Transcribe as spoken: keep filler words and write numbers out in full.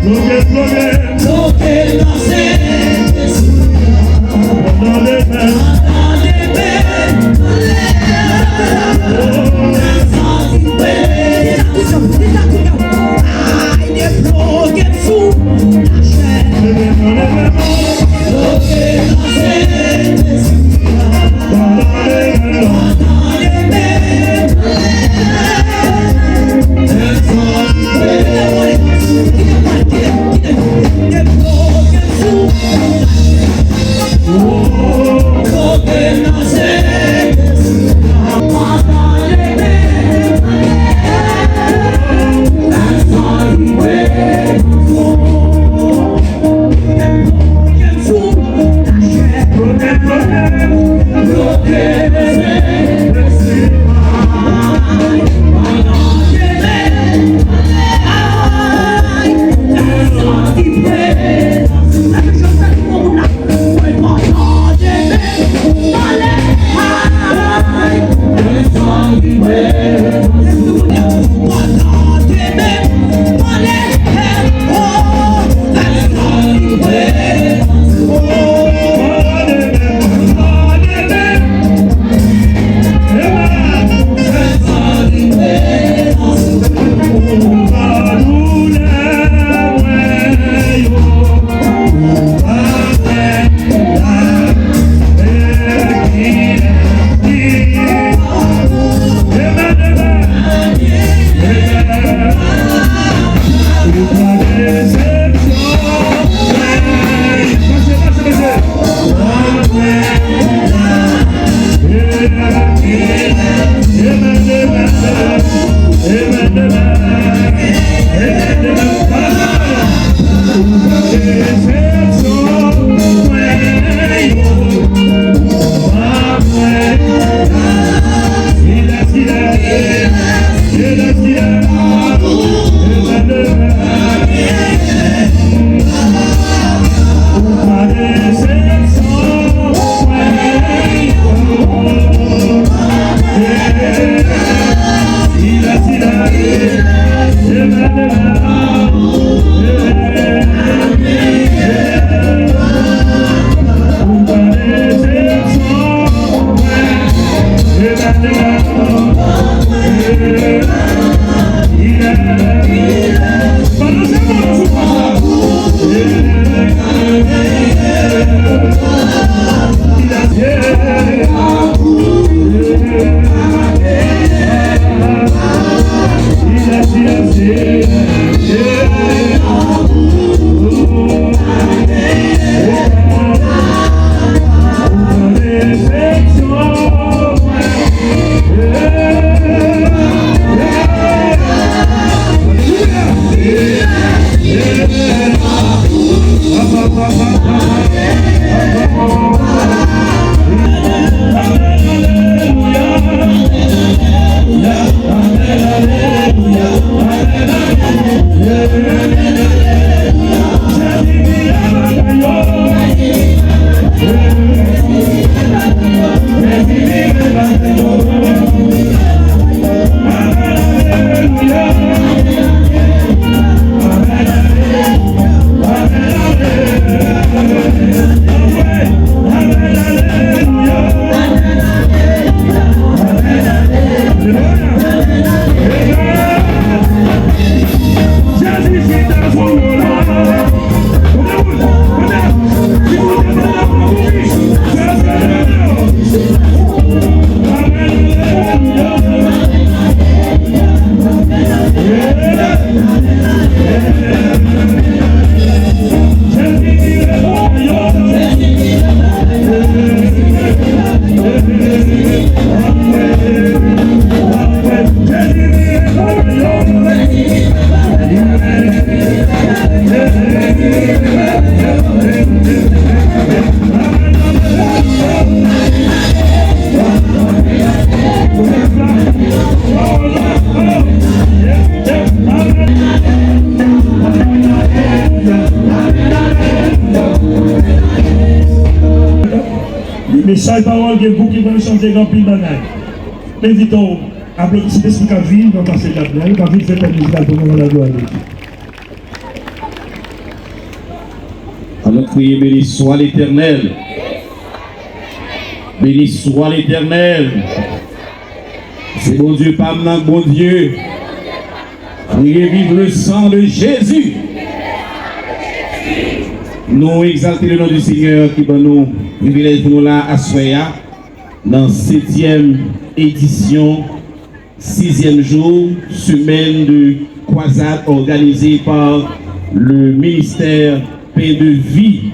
Bloke, bloke. Bloke nan Sentespri a. Pandan demen. Pandan demen. Ay, debloke m sou lachè. Bloke nan Sentespri a. Pandan demen. Mesaj pawòl gen gou ki pral chanje gen anpil bagay. M envite w aplodi Sentespri k ap vin, nan pase gad la, k ap vin fè tèt mizikal pou nou nan laglwa de Dye. Nou kriye, béni soit l'Éternel. Béni soit l'Éternel. Se Bondye pa m nan, Bondye. Priye viv le sang de Jésus. Nou egzalte le non du Seigneur ki ban nou privilèj pou nou la aswè a nan setyèm edisyon, sizyèm jou, semèn de kwazad òganize pa le ministè Pen de Vi.